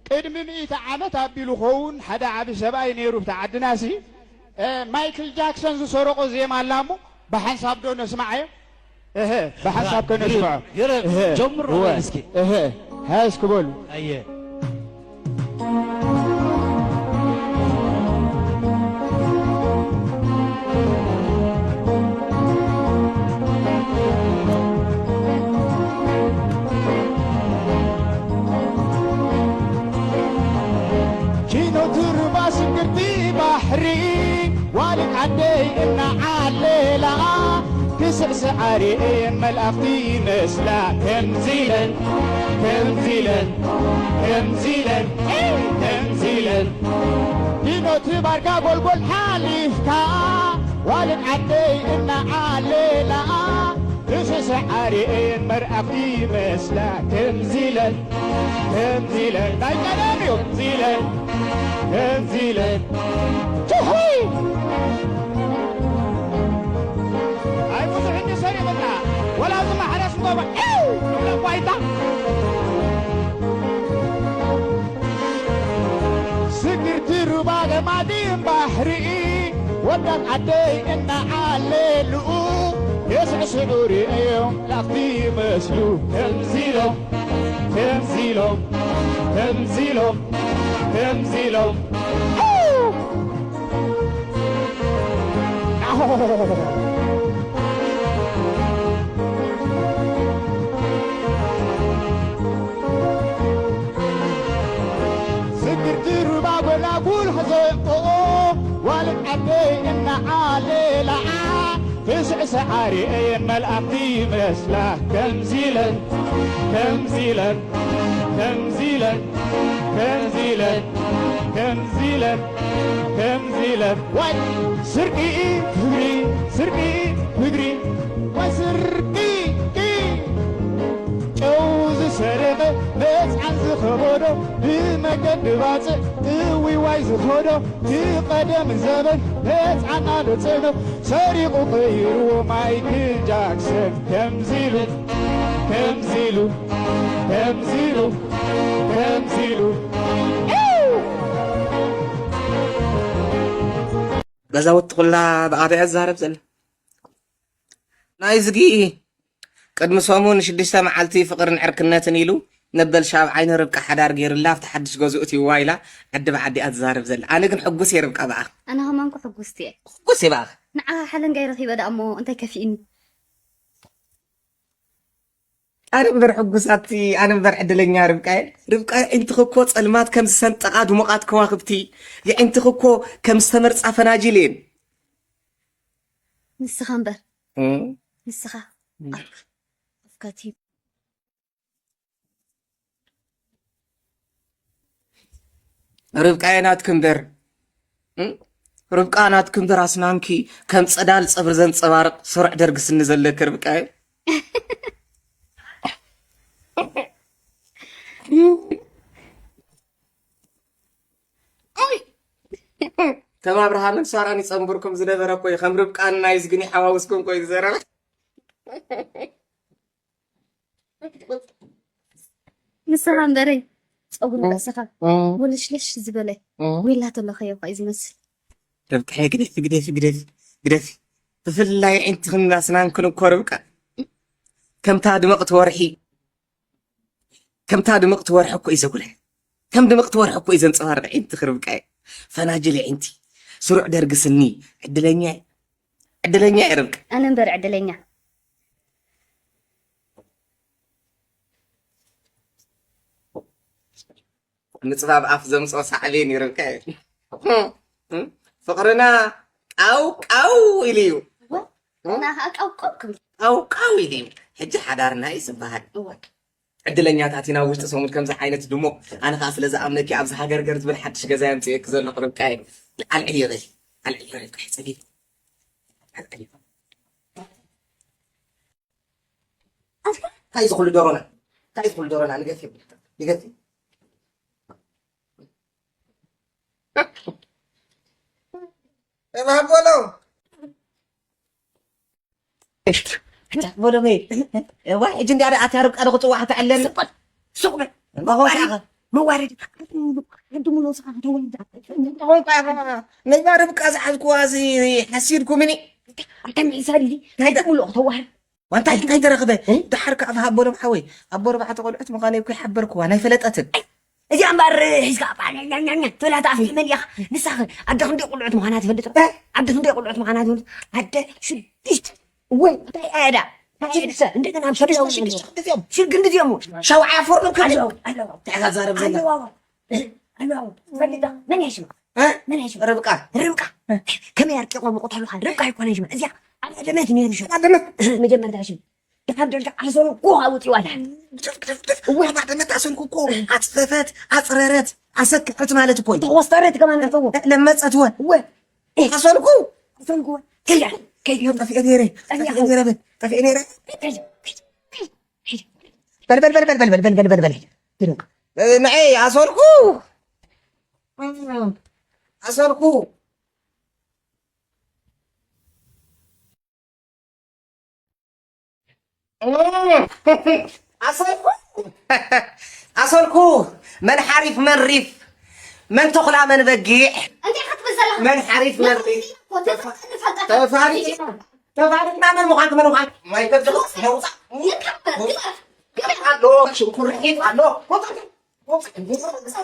ቅድሚ ሚእቲ ዓመት ኣቢሉ ኸውን ሓደ ዓቢ ሰብኣይ ነይሩ ብቲ ዓድናሲ። እ፣ ማይክል ጃክሰን ዝሰረቆ ዜማ ኣላ እሞ ብሓንሳብ ዶ ነስማዓዮ? እህ፣ ብሓንሳብ ከነስምዖ። ግርም፣ ግርም። እህ፣ ጀምሮ እወ። በል እስኪ። እህ፣ ሃይ እስኪ በሉ። ኣየ። ኪኖ ትሩባ ስግርቲ ባሕሪ ዋልድ ዓደይ እናዓለላ ክስዕስዓ ርእየን መልኣኽቲ ይመስላ ከምዚ ኢለን ከምዚ ኢለን ከምዚ ኢለን ከምዚ ኢለን ኪኖ ትባርካ ጎልጎል ሓሊፍካ ዋልድ ዓደይ እናዓለላ ክስዕስዓ ርእየን መልኣኽቲ ይመስላ ከምዚ ኢለን ከምዚ ኢለን ናይ ቀደም እዩ ከምዚ ኢለን ከምዚ ኢለን ችሁይ ኣይ ብዙሕ እንዲ ሰሪቕና ወላ እዚ ማሕረስ ንጎቦ ዕው ንብሎ ባይታ ስግርቲ ሩባ ገማዲን ባሕሪ ወዳት ዓደይ እናዓለልኡ የስዕስዑ ርእዮም ላኽቲ ይመስሉ ከምዚ ኢሎም ከምዚ ኢሎም ከምዚ ኢሎም ከምዚ ኢሎም ስግርቲ ሩባ ጎላጉል ኸዘንቆ ዋልድ ዓደይ እናዓለላ ክስዕስዓ ርእየን መልኣኽቲ ይመስላ ከምዚ ኢለን ከምዚ ኢለን ከምዚ ኢለን ከምዚ ኢለን ከምዚ ኢለን ከምዚ ኢለን ዋይ ስርቂ ፍግሪ ስርቂ ፍግሪ ዋይ ስርቂ ጨው ዝሰረቐ መፅዓን ዝኸበዶ ብመገዲ ባፅዕ እዊዋይ ዝኸዶ ብቐደም ዘበን መፅዓን ኣሎ ፅዕኖ ሰሪቑ ቀይርዎ ማይክል ጃክሰን ከምዚ ኢሉ ከምዚ ኢሉ ከምዚ ኢሉ ከምዚ ኢሉ ገዛውቲ ኩላ ብኣበይ ኣዛረብ ዘላ ናይ ዝጊ ቅድሚ ሰሙን ሽዱሽተ መዓልቲ ፍቕርን ዕርክነትን ኢሉ ነበል ሻብ ዓይኒ ርብቃ ሓዳር ገይሩላ ኣብቲ ሓድሽ ገዝኡ እትይዋ ኢላ ዓዲ ብዓዲ እያ ትዛረብ ዘላ። ኣነ ግን ሕጉስ እየ ርብቃ ብኣኽ። ኣነ ከማንኩ ሕጉስቲ እየ። ሕጉስ እየ ብኣኽ። ንዓኻ ሓለንጋይ ረኺበ ደኣ እሞ እንታይ ከፊእኒ? ኣነ እምበር ሕጉሳቲ ኣነ እምበር ዕድለኛ ርብቃየ። ርብቃ የዒንትኺ እኮ ጸልማት ከም ዝሰንጠቓ ድሙቓት ከዋኽብቲ፣ የዒንትኺ እኮ ከም ዝተመርጻ ፈናጅል እየን። ንስኻ እምበር፣ እም። ንስኻ እም። ኣፍካቲ። ርብቃየ ናትኪ እምበር፣ እም? ርብቃ ናትኪ እምበር ኣስናንኪ ከም ጸዳል ጸፍሪ ዘንጸባርቕ ስሩዕ ደርጊ ስኒ ዘለኪ ርብቃየ። ኣይ! ከም ኣብርሃምን ሳራን ይጸንብርኩም ዝነበረ እኮ እዩ። ከም ርብቃን ናይዝግን ይሓዋውስኩም እኮ እዩ ዝዘረበ። ንስኻ እምበረይ ጸጉሪ ርእስኻ ወለሽለሽ ዝበለ ዊላ ተለኸዮ ኳ እዩ ዝመስል። ርብቃየ ግደፊ ግደፊ ግደፊ ግደፊ ግደፊ። ብፍላይ ኣዒንትኽን ኣስናንክን እኮ ርብቃ ከምታ ድምቕቲ ወርሒ ከምታ ድምቕቲ ወርሒ እኮ እዩ ዘጉልሕ። ከም ድምቕቲ ወርሒ እኮ እዩ ዘንጸባርቕ ኣዒንትኺ ርብቃየ። ፈናጅል ኣዒንቲ፣ ስሩዕ ደርጊ ስኒ። ዕድለኛ እየ። ዕድለኛ እየ ርብቃ። ኣነ እምበር ዕድለኛ። ምጽባብ ኣፍ ዘምጽኦ ሳዕቤን እዩ ርብቃየ። ፍቕርና ቃው ቃው ኢሉ እዩ። ዋ፣ እና ከዓ ቃው ቃው ክብል። ቃው ቃው ኢሉ እዩ። ሕጂ ሓዳርና እዩ ዝበሃል። እወ። ዕድለኛታት ኢና ውሽጢ ሰሙን ከምዚ ዓይነት ድሙቕ። ኣነ ከዓ ስለ ዝኣምነኪ ኣብዚ ሃገርገር ዝብል ሓድሽ ገዛ የምፅኤኪ ዘለኹ ርብቃየ። ኣልዕልዮ በሊ። ኣልዕልዮ ርብቃየ፣ ፀጊብ። ኣልዕልዮ። እንታይ እዚ ኩሉ ዶሮና? እንታይ እዚ ኩሉ ዶሮና? ንገፊ፣ ንገፊ። እባብ በሎ። እሽት። እታ በሎ መይ። እዋ፣ ሕጂ እንዲያ ደኣ ኣትያ ርብቃ ዶ ክጽዋዕ ተዕለኒ? ስቕ በል። ስቕ በል። እባብ በል። መዋረዲ። ዓዲ ሙሉ፣ ዓዲ ሙሉ ንስኻ ከተዋርዳ። ነዛ ርብቃ ዝሓዝኩዋ እዚ ሓሲድኩምኒ። ኣታ ምሕሳድ እዚ፣ እንታይ ዓዲ ሙሉ ከተዋርድ። ዋንታ እንታይ ተረኽበ? እ? ደሓር ከኣ ኣቦ ሎም ሓወይ፣ ኣቦ ኣርባዕተ ቆልዑት ምዃነይ እኮ ይሓበርኩዋ፣ ናይ ፈለጠትን። እዚኣ እምበኣር ሒዝካ ባኛኛኛ ትብላ፣ ኣፍ መን ኢኻ? ንሳኸ ኣደ ክንደይ ቆልዑት ምዃና ትፈልጥ? እ? ኣደ ክንደይ ቆልዑት ምዃና ትፈልጥ? ኣደ ሽዱሽተ። እወ፣ እንታይ ኣየዳ? እንታይ ኣየዳ? ሽዱሽተ። እንደገና ኣብ ሽዱሽተ፣ ሽዱሽተ ክንድዚኦም? ሽዱሽተ ክንድዚኦም? ሸውዓይ ኣፈርሎም ከ? ኣለዋ፣ ኣለዋ። እንታይ ኢኻ ትዛረብ ዘላ? ኣለዋ፣ ኣለዋ። ፈልጣ፣ መን እያ ሽማ? እ? መን እያ ሽማ? ርብቃ። ርብቃ። እ። ከመይ ኣርቂቖም ይቕተሉኻ? ርብቃ ኣይኮነን ሽማ። እዚኣ ኣብ ቀደመት ነይሩ ሽማ። ቀደመት? መጀመርታ ሽም። ድሓር ደርጋ ኣሰንኩ ኣውፂዋ ድሓር። ግደፍ፣ ግደፍ፣ ግደፍ። እወ። ኣብ ቀደመት ኣሰንኩ እኮ ኣፅፈፈት፣ ኣፅረረት፣ ኣሰክዐት ማለት እኮ እዩ። ተኾስተረት ከማን ኣተዎ። ለመፀት ወ። እወ። ኣሰንኩ። ኣሰንኩ። ከይዳ፣ ከይዳ። ጠፊኤ ነይረ፣ ጠፊኤ ነይረ በል፣ ጠፊኤ ነይረ። ከይዳ፣ ከይዳ፣ ከይዳ። በል፣ በል፣ በል። ንዐይ ኣሰርኩ፣ ኣሰርኩ፣ ኣሰርኩ፣ ኣሰርኩ። መን ሓሪፍ መን ሪፍ፣ መን ተኹላ መን በጊዕ፣ እንታይ ክትብል ዘለኻ? መን ሓሪፍ መን ሪፍ። ንፈልጠካ። ተፋሊጥና፣ ተፋሊጥና መን ምዃንክ መን ምዃንክ። ማይ ከብድኽ ነውፃ። ይከበር፣ ግበር፣ ግበር። ኣሎ፣ ሽንኩርሒት ኣሎ። ወፃ፣ ወፃ፣ ወፃ።